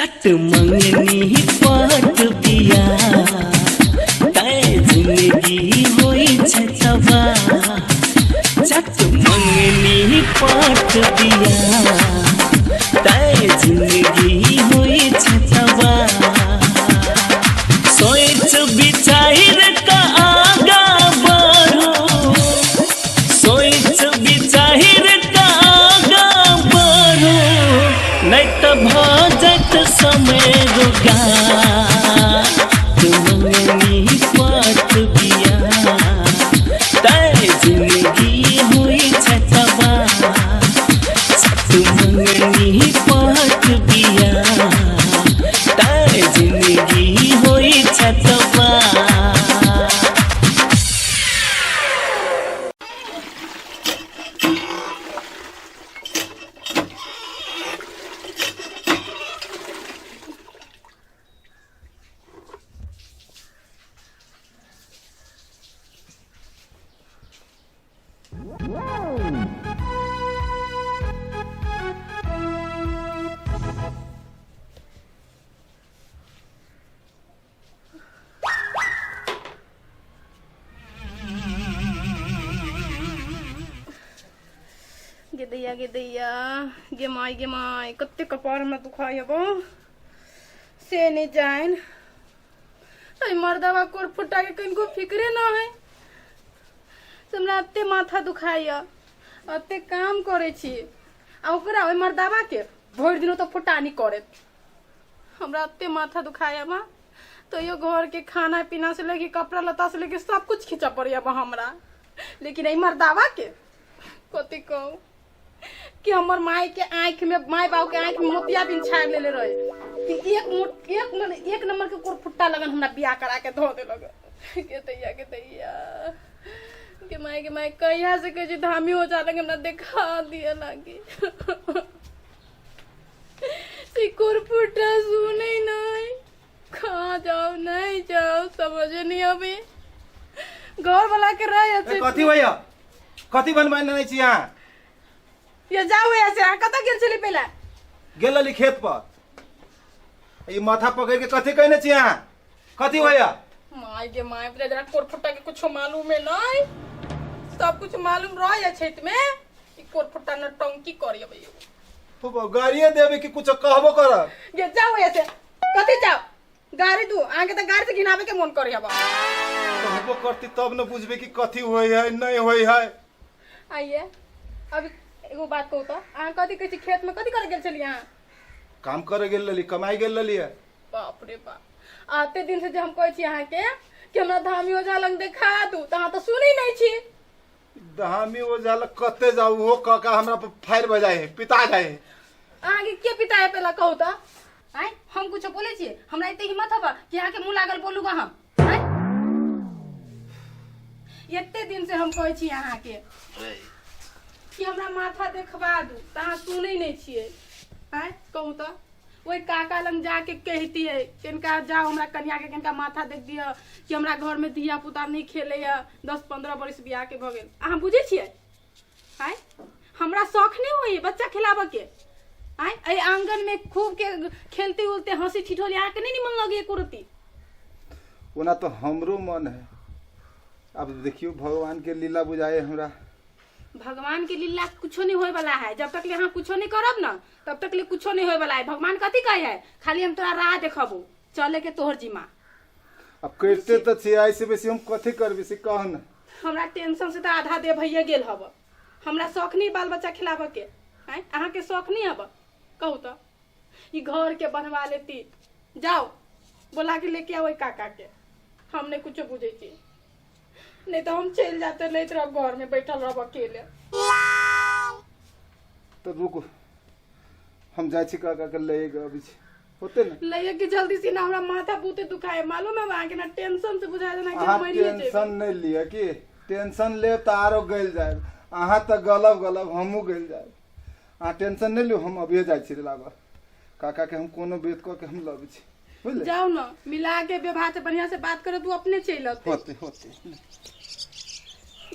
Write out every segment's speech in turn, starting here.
चट मंगनी पट बिया तै जिंदगी होइ छै तबाह। चट मंगनी पट बिया तै जिंदगी होइ छै तबाह। सोच विचार का आगा बढ़ो, सोच विचार का आगा बढ़ो, नहीं तो भऽ जायत समय रोगा। मंगनी पट बिया तै जिंदगी होइ छै तबाह। मंगनी पट बिया तै जिंदगी होइ छै तबाह। गे दैया, गे दैया, गे माय, गे माय, कते कपार हमरा दुखाइ हबो से नहीं जान। अरे मर्दवा कोर फुटा के कनको फिक्रे न है। से हमरा एते माथा दुखाइया, एते काम करै छी आ ओकरा ओहि मर्दवा के भरि दिन तो फुटानी करत। हमरा एते माथा दुखाइया माँ, तैयो घर के खाना पीना से लेके कपड़ा लत्ता से लेके सब कुछ खींचा पड़ैया बा हमरा। लेकिन एहि मर्दावा के कथी कहू कि हमर माय के आँखि में, माय बाबू के आँखि में मोतिया बिन छाड़ लेले रहे कि एक मोट एक मन एक नंबर के कोर फुट्टा लगन हमरा बियाह करा के धो देलक। के दैया, के दैया, के माय, के माय, कहिया से कहै छी धामी हो जा लगे हमरा देखा दिया लागी। से कोर फुट्टा सुनै नहीं, कहाँ जाओ नहीं जाओ समझ नहीं अभी घर वाला के रहे ए, कथी भैया कथी बनबेने छी अहाँ? ये जाओ ऐसे अहाँ कतऽ गेल छली पहिले? गेल रहली खेत पर। ई माथा पकड़ के कथी कहने छी अहाँ? कथी भैया? माय गे माय, पूरा जरा कोरफुट्टा के कुछो मालूम है नहीं, सब कुछ मालूम रहे क्षेत्र में। ई कोरफुट्टा नौटंकी करी अबै। फूफा, गाड़िए देबे कि कुछ कहबो करब? ये जाओ ऐसे कथी जाओ गाड़ी दू अहाँके तऽ गाड़ी से घिनाबे के मन करे हबा। कहबो करती तब न बुझबे कि कथी होय है नहीं होय है। आइए अब एगो बात कहू तऽ अहाँ कथी कहै छी खेत में कथी करे गेल छलियै अहाँ? काम करे गेल रहली, कमाई गेल रहली है। बाप रे बाप, आते दिन से जे हम कहै छी अहाँके कि हमरा धामी ओझा लग देखा दू तऽ अहाँ तऽ सुनै नहि छी। धामी ओझा लग कते जाऊ, ओहो काका हमरा पर फायर बजाए है, पिता जाए है। अहाँके के पिता है पहला कहू तऽ? आँय हम कुछो बोलै छियै? हमरा एते हिम्मत हबा कि अहाँके मुँह लागल बोलू गा हम? आँय एते दिन से हम कहै छी अहाँके कि हमरा माथा देखबा दू तऽ अहाँ सुनै नहि छियै। आँय कहू तऽ ओहि काका लग जाके कहितियै किनका जाओ हमरा कनिया के किनका माथा देख दिअ कि हमरा घर में धिया पुता नहीं खेलैया, 10-15 बरिस बियाह के भऽ गेल। अहाँ बुझै छियै? आँय हमरा शौख नहीं होइए बच्चा खिलाबऽ के। आँय एहि आंगन में खूब के खेलते उलते हंसी ठिठोली अहाँके नहीं निमन लगैए एको रत्ती? ओना तो हमरो मन है, अब देखियो भगवान के लीला बुझाए हमरा। भगवान के लीला कुछो नहीं होए वाला है, जब तक ले अहाँ कुछो नहीं करब ना तब तक ले कुछो नहीं होए वाला है। भगवान कथी कहे है? खाली हम तोरा राह देखबो, चले के तोहर जिम्मा। अब करते तो छी, ऐसे बेसी हम कथी करबी से कह न। हमरा टेंशन से तो आधा दे भैया गेल हब। हमरा शौख नहीं बाल बच्चा खिलाबऽ के। आँय अहाँके शौख नहीं हब? कहू तऽ ई घर के बनवा लेती। जाओ बोला के लेके आओ काका के, हम नहीं कुछो बुझै छी, नहीं तो हम चलि जाते, नहीं तो घर में बैठल रहब अकेले। तो रुको हम जाइ छी काका के ले के अबै छी, होते न? लइए के जल्दी से ना, हमरा माथा बहुते दुखाए मालूम है अहाँके ना, टेंशन से बुझाए जेना कि अहाँ मरिए जेबै। टेंशन नहीं लिअ, कि टेंशन लेब तऽ आरो गलि जायब अहाँ, तऽ गलब गलब हमहूँ गलि जायब। अहाँ टेंशन नहीं लियौ, हम अभिये जाइ छी लाबऽ काका के, हम कोनो बेत कऽ के हम लबै छी, बुझलियै? जाओ ना मिला के व्यवहार से बढ़िया से बात करो तू अपने चलि अतै। होते होते।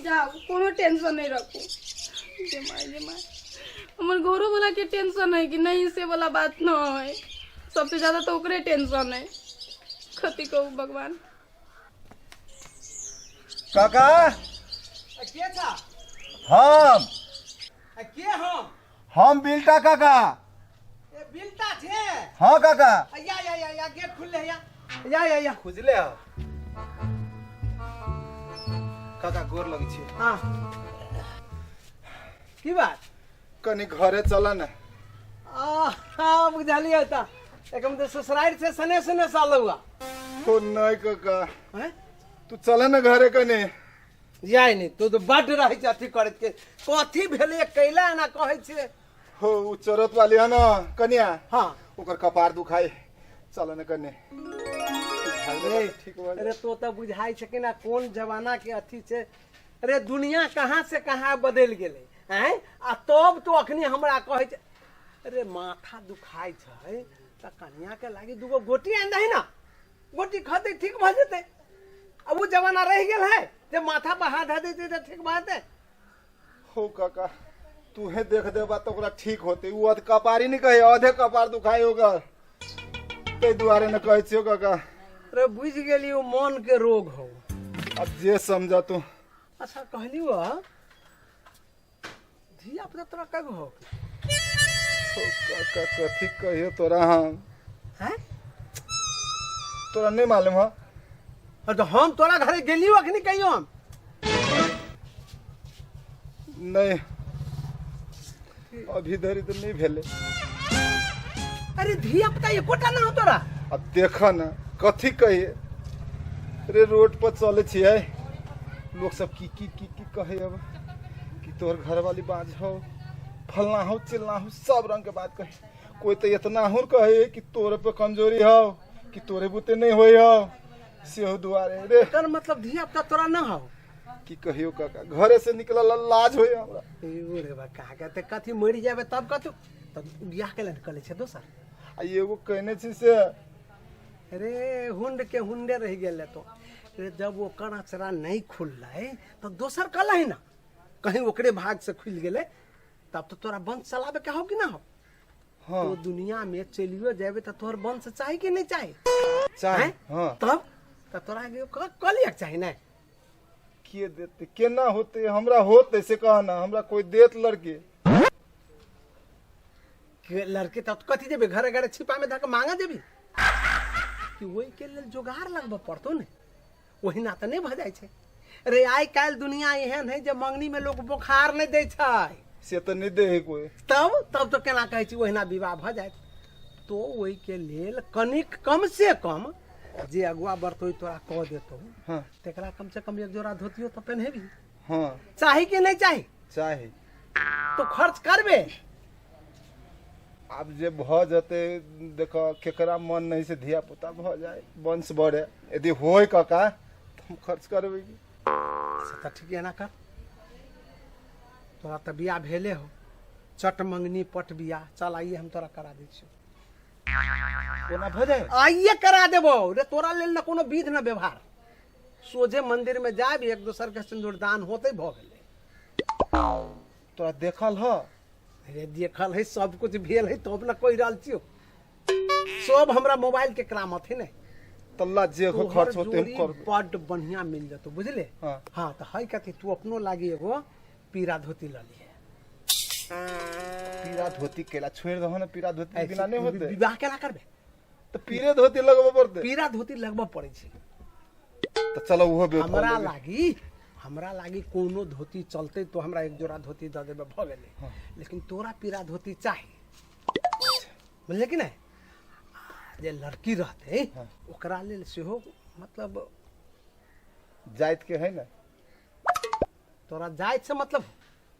जाओ कोनो टेंशन नहीं रखू। जे माय, जे माय, हमर घरो वाला के टेंशन है कि नहीं से वाला बात न है। सबसे ज्यादा तो ओकरे टेंशन है। कथी कहू भगवान। काका के छा? हम। के हम? हम बिल्टा काका। ए बिल्टा छे? हाँ काका। या या या या गेट खुलले या या या या खुजले हो काका, गोर लगे छी। हाँ की बात? कनी घरे चल ना। आ हाँ बुझलियै त एकदम तो ससुराल से सने सने साल हुआ। हो नहीं काका। हैं? तू चल ना घरे कने। जाय नहीं तू तो बड रहै छै अथी करैत के कथी भेलै कैला एना कहै छै। हो उ चरत वाली है ना कन्या। हाँ ओकर कपार दुखाई, चल ना कने। अरे ठीक हो। अरे तो तऽ बुझाइ छै कि ना कोन जमाना के अथी छै। अरे दुनिया कहाँ से कहाँ बदलि गेलै आँय, आ तब तो अखनी हमरा कहै छै अरे माथा दुखाइ छै तऽ कनिया के लागी दूगो गोटी आनि दही ना, गोटी खतै ठीक भऽ जेतै। आ ओ जमाना रहि गेल है जे माथा पर हाथ धऽ दैतै तऽ ठीक भऽ जेतै। हो काका तूहे देख देबा तो ओकरा ठीक होते। उ अध कपारी नहीं कहे, आधे कपार दुखाई ओकर, ताहि दुआरे न कहै छियौ काका। अरे बुझि गेली ओ मन के रोग हौ। अब जे समझ तू। अच्छा कहली वो धिया पुता तोरा कब हो? हो काका कथी कहियो तोरा हम। हैं? तोरा नहीं मालूम हो? अरे तो हम तोरा घरे गेली अखनी कहियो हम? नहीं अभी धरि तो नहीं भेले। अरे धिया पुता एकोटा ना हो तोरा? अब देख ना कथी कहिए। अरे रोड पर चले छियै, लोग सब की की की की कहे अब कि तोहर घर वाली बाज हो, फलना हो, चिल्ला हो, सब रंग के बात कहे। कोई तो इतना हुर कहे कि तोरे पे कमजोरी हो, कि तोरे बुते नहीं होई हो, सेहो दुआरे रे। एकर मतलब धिया पुता तोरा ना हो? की कहियो काका, घरे से निकलल लाज होई हमरा। ए रे बा काका ते कथी मरि जाबे तब कथी तब बियाह के लेल कले छै दोसर। आ एगो कहने छी से। अरे हुंड के हुंडे रहि गेल तो। अरे जब ओकर अचरा नहीं खुललै तो दोसर कल ना, कहीं ओकरे भाग से खुलि गेलै तब तो तोरा वंश चलाबे के हो कि ना हो? हाँ। तो दुनिया में चलियो जाबे तो तोहर वंश चाही कि नहीं चाही? चाही। हाँ। तब तो तोरा के कलिया चाही ना। के देते केना होते हमरा होते से कहना, हमरा कोई देत लड़के के लड़के तब कथी देबे घरे घरे छिपा में धके मांगा देबी कि ओहि के लेल जोगार लगबऽ पड़तो ने, ओहिना तऽ नहि भऽ जाइ छै। अरे आइ काल्हि दुनिया एहन है जे मंगनी में लोग बोखार नहि दै छै। से तऽ नहि दै है कोई। तब तब तो केना कहै छी ओहिना विवाह भऽ जायत। तो ओहि के लेल कनिक कम से कम जे अगुआ बढ़तो तोरा कह देतौ। हाँ। तेकरा कम से कम एक जोड़ा धोतियो तो पहनेबी। हाँ। चाही कि नहीं चाही? चाही। तो खर्च करबे। आब जे भऽ जेतै देख केकरा मन नहीं से धिया पुता भऽ जाए, वंश बढ़े, यदि होय काका तऽ हम खर्च करबै की। अच्छा तऽ ठीक एना कर, तोरा तऽ बियाह भेले हो, चट मंगनी पट बियाह, चल आइए हम तोरा करा दै छियौ। कोना भऽ जाए? आइए करा देबो रे, तोरा लेल न कोनो विध न व्यवहार, सोझे मंदिर में जायब, एक दोसर के सिंदूरदान होते भऽ गेलै। तोरा देखल ह? अरे देखल है, सब कुछ भेल है तब न कहि रहल छियौ। सब हमरा मोबाइल के करामत है ने। तल्ला जे हो तोहर खर्च होते हम जोड़ी करबे। बड्ड बढ़िया मिल जतो बुझले। हाँ। हाँ तो है कथी तू अपनो लागी एगो पीरा धोती ल लिहे। पीरा धोती केला छोड़ दहो ना, पीरा धोती बिना नहीं होते। विवाह केना करबे? तो पीरे धोती लगबऽ पड़ते। पीरा धोती लगबऽ पड़ै छै। तो चलो उहो बेर हमरा लागी, हमरा लागी कोनो धोती चलते तो हमरा एक जोड़ा धोती दऽ देबे भऽ गेलै। हाँ। लेकिन तोरा पीरा धोती चाही बुझले कि नहीं? जे लड़की रहते हाँ। ओकरा लेल सेहो मतलब जाइत के है ना। तोरा जाइत से मतलब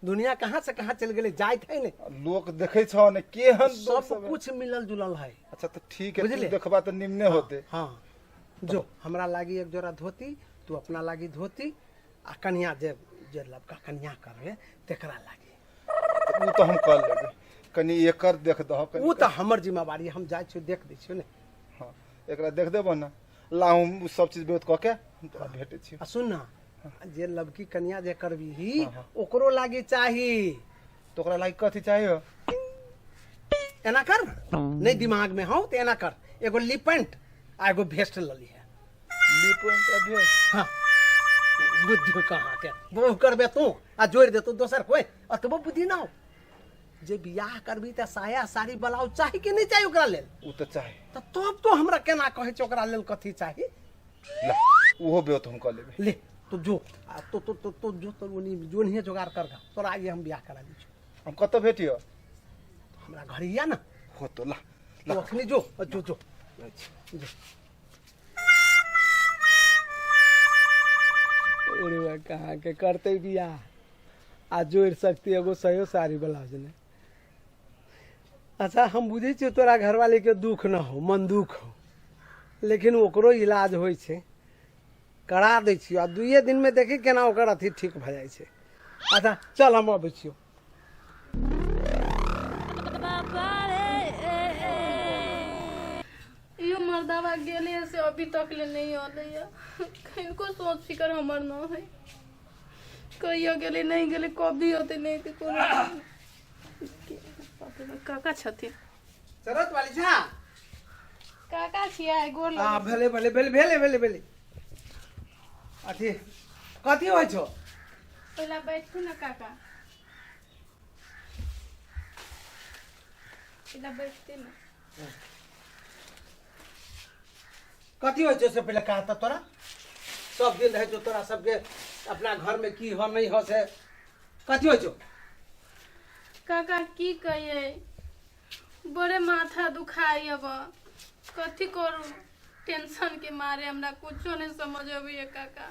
दुनिया कहाँ से कहाँ चल गेलै, जाइत है ने। लोक देखै छौ ने केहन लोक सब है। कुछ मिलल जुलल है। अच्छा तो ठीक है, तू बुझले? देखबा तो निम्ने होते। हाँ जो हमरा लागी एक जोड़ा धोती, तू अपना लागी धोती, आ कन्या जे जे लबका कन्या करबे तेकरा लागी। उ तो हम कर लेबै, कनी एकर देख दह कनी। उ तऽ हमर जिम्मेवारी, हम जाइ छियौ देख दै छियौ ने। हाँ एकरा देख देबो ना, ला हम सब चीज बेत कऽ के हम तोरा भेटै छियौ। आ सुन ना, जे लबकी कन्या जे करबीही हाँ, हाँ। ओकरो लागी चाही। तो ओकरा लागी कथी चाहिए? एना कर नहीं दिमाग में हो तो एना कर, एगो लिपेंट आ एगो भेस्ट ल लिहे। लिपेंट आ भेस्ट? हाँ, बुद्धि कहाँ के वो करबे तू आ जोड़ देतू दोसर कोई, अतबो बुद्धि ना हो जे बियाह करबी त साया साड़ी ब्लाउज चाही कि नहीं चाही ओकरा लेल? उ त चाही। त तब तो हमरा केना कहै छै ओकरा लेल कथी चाही? ला उहो ब्योत हम क लेबे। ले तो जो आ तो तो तो तो जो तो ओनी जो नहीं जोगाड़ कर गा तोरा आगे हम बियाह करा दी। हम कत भेटियो? हमरा घर हिया ना। हो तो ला तो अखनी जो जो जो जो अरे कहाँ के करते बियाह आ जोड़ सकती एगो सयो साड़ी ब्लाउज ने। अच्छा हम बुझै छियै तोरा घरवाली के दुख न हो, मन दुख हो, लेकिन ओकरो इलाज होइ छै, करा दै छियो आ दुइये दिन में देखी केना ओकर अथी ठीक भऽ जाइ छै। अच्छा चल हम अबै छियो। यो मर्दावा गेले से अभी तक ले नहीं आले है, किनको सोच फिकर हमर न है, कहियो गेले नहीं गेले कभी होते नहीं ते कोनो। काका छथिन शरत वाली झा काका छियै गोर हां भेले भेले भेले भेले भेले भेले अथी कथी होइ छौ? पहिला बैठू ना काका, पहिला बैठते ना। कथी होइ छौ से पहिले कह त तोरा? सब दिन रहै छौ तोरा सबके अपना घर में की हो नहीं हो से कथी होइ छौ? काका की कहिए, बड़े माथा दुखाई अब कथी करू, टेंशन के मारे हमरा कुछो नहीं समझ अबैया काका,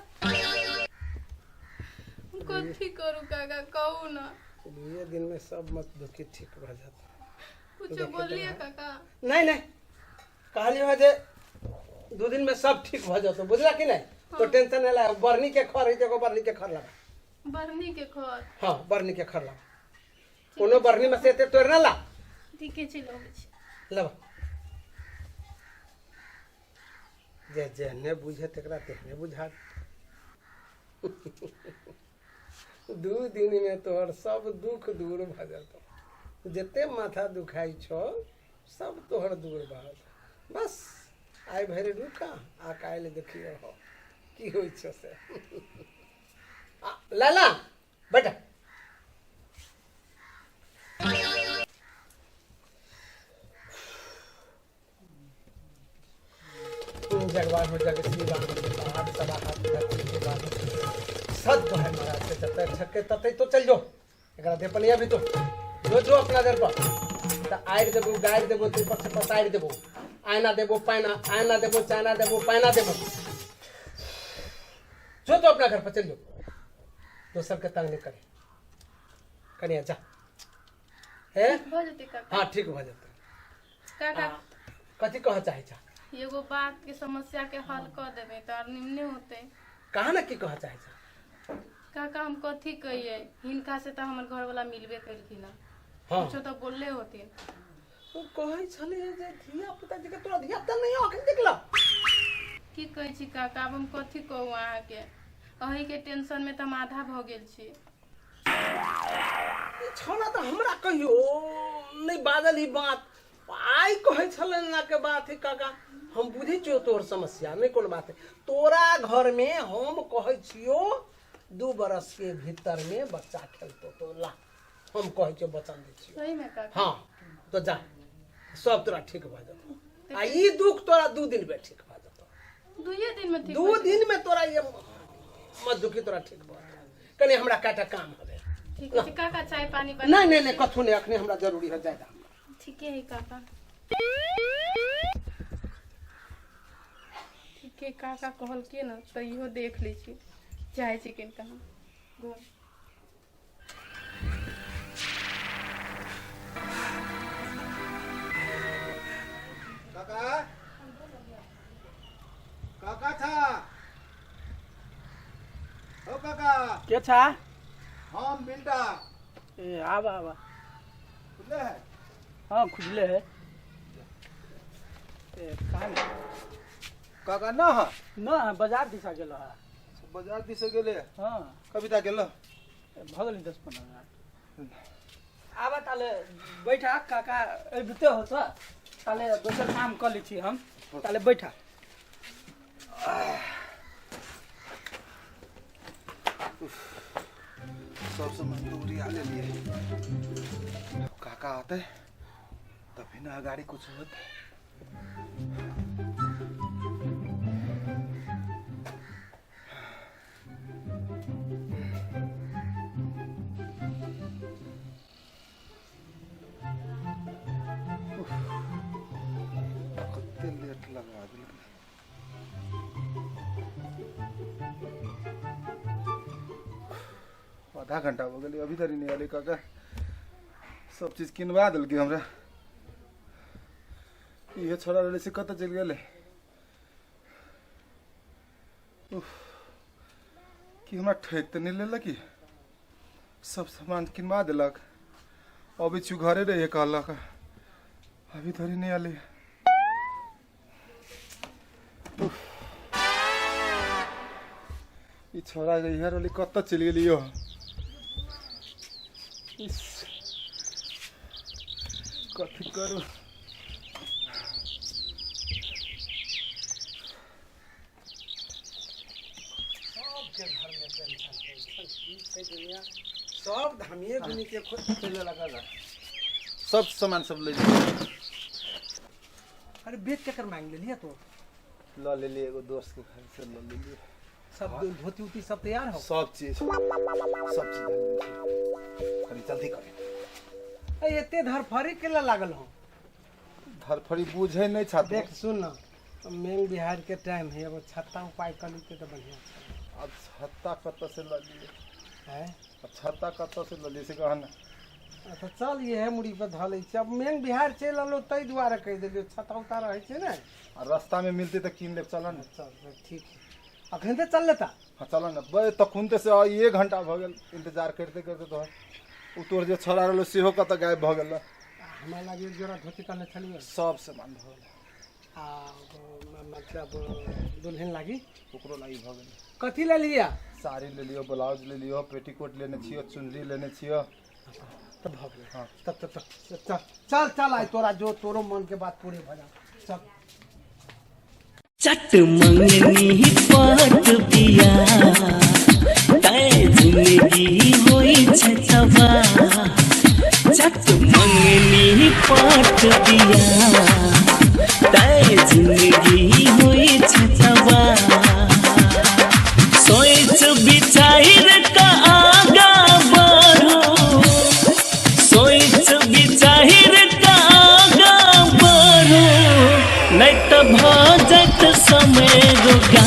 कथी करू काका कहू ना। दुए दिन में सब मत दुखी ठीक भ जाता। कुछो बोलिए काका। नहीं नहीं कहलियो जे दू दिन में सब ठीक भ जातो, बुझला कि नहीं? हाँ। तो टेंशन नहीं ला, बरनी के खर है एगो बरनी के खर लगा। बरनी के खर? हाँ बरनी के खर लगा, कोनो बरनी में से एते तोड़ ना ला। ठीके छै लबै छी। लब जे जेहने बुझे तेकरा तेहने बुझा। दू दिन में तोहर सब दुख दूर भ जतौ, जते माथा दुखाई छौ सब तोहर दूर भ जतौ। बस आइ भरि रुका आ काल्हि देखियो हो की होइ छौ से। लाला बेटा जगवान हो जग शिवा हाथ सवा हाथ सद है महाराज से जते छक्के तते तो चल जो एकरा दे पनिया भी तो जो जो अपना दर पर त आइर देबो गाइर देबो ते पर से पसाइर देबो, आयना देबो पायना, आयना देबो चायना देबो पायना देबो, जो तो अपना घर पर चल जो, दोसर के तंग नहीं करे। कनिया जा है भ जते काका। हां ठीक भ जते काका। कथी कह चाहे छा? एगो बात के समस्या के हल क देबे त आर निमने होते। कहा ना की कह चाहे छा? काका हम कथी कहिए, हिनका से त हमर घर वाला मिलबे कलखिन। हाँ। कुछो तो बोलले होतिन। ओ कहै छले जे धिया पुता जे तोरा धिया पुता नहीं अखन देखला। की कहै छी काका, आब हम कथी कहू अहाँके, अही के टेंशन में त हम आधा भ गेल छी। छौड़ा त हमरा कहियो नहीं बाजल ई बात, आइ कहै छले ना के बात है काका। हम बुझै छियो तोहर समस्या नहीं कोनो बात है, तोरा घर में हम कहै छियो 2 बरस के भीतर में बच्चा खेलतो तो ला, हम कहै छियो वचन दै छियो। सही में काका? हाँ तो जा सब तोरा ठीक भ जतो आ ई दुख तोरा 2 दिन में ठीक भ जतो। 2 दिन में ठीक? 2 दिन में तोरा ये मत दुखी तोरा ठीक भ जतो। कनी हमरा काटा काम हवे। ठीक है काका, चाय पानी बना? नहीं नहीं नहीं कथु नहीं, अखनी हमरा जरूरी है जाय। ठीक है काका। ठीक है काका कहलकै ना तो इहो देख लै छी, जाइ छी किनका हम घर। काका काका छा हो काका के छा? हम बिल्टा। ए आवा आवा खुजले है? हाँ खुजले है। ए कहाँ काका ना है? ना है, बाजार दिशा गेलो है। बाजार दिशा गेले? हाँ। कविता गेलो? भऽ गेलै 10-15 मिनट। आबा ताले बैठा काका अबिते हो त ताले दोसर काम क लै छी हम ताले बैठा। सब सामान तो उरिया ले लिए। अब काका आते तभी ना गाड़ी कुछ होते। कत्ते लेट लगा देलक। आधा घंटा हो गेलै अभी धरि नहि एलै काका। सब चीज किनवा देलकै हमरा। इहे छोड़ा रहलै से कतऽ चलि गेलै। उफ, कि हमरा ठकि तऽ नहि लेलक। ई सब सामान किनवा देलक। अबै छी घरे रहिए कहलक, अभी धरि नहि एलै। उफ, ई छोड़ा इहे रहलै कतऽ चलि गेलै यौ। इस, कथी करू। सबके घर में टेंशन टेंशन की छै दुनिया सब धामिए दुनी के खुद चले लगा जा। सब सामान सब ले लियै। अरे बेच केकर मांग लेलिए तो ल लेलियै एगो दोस्त के घर से ल लेलियै। सब धोती उती सब तैयार हो सब चीज सब चीज धऽ लेने छियै। कनी जल्दी करी। ए एते धरफरी के ला लागल हो। धरफड़ी बुझै नहि छात। देख सुन न मेंग बिहार के टाइम है एगो छत्ता उपाय कर लेते तो बढ़िया अब छत्ता कतऽ से ल लियै। है अब छत्ता कतऽ से ल लियै से कह ने। अच्छा चल इहे मुड़ी पर धऽ लै छी। अब मेंग बिहार चलि एलहुँ ताहि दुआरे कहि देलियौ छत्ता उता रहै छै ने। आ रास्ता में मिलतै तऽ कीन लेब। चल ने चल ठीक है अखन तऽ चल लेता। हाँ चल ने बे तखन से एक घंटा भऽ गेल इंतजार करते करते। तोहर उ तोर जे छोड़ा रहलो सेहो कतऽ गायब भऽ गेल। हमरा लागे एक जोड़ा धोती कहने छलियै। सब सामान भऽ गेल। आ मतलब दुल्हन लागी ओकरो लागी भऽ गेल। कथी ले लिया? साड़ी ले लियो, ब्लाउज ले लियो, पेटीकोट लेने छियो, चुनरी लेने छियो। तब भऽ गेलै। हाँ। तब तब तब चल चल चल आइ तोरा जो तोरो मन के बात पूरे भऽ जा। चल चट मंगनी पट बिया तै जिंदगी होई छै तबाह। चट मंगनी पट बिया तै जिंदगी होई छै तबाह। सोच विचार का आगा बढ़ो, सोच विचार का आगा बढ़ो, नहीं तो भऽ जायत समय रोगा।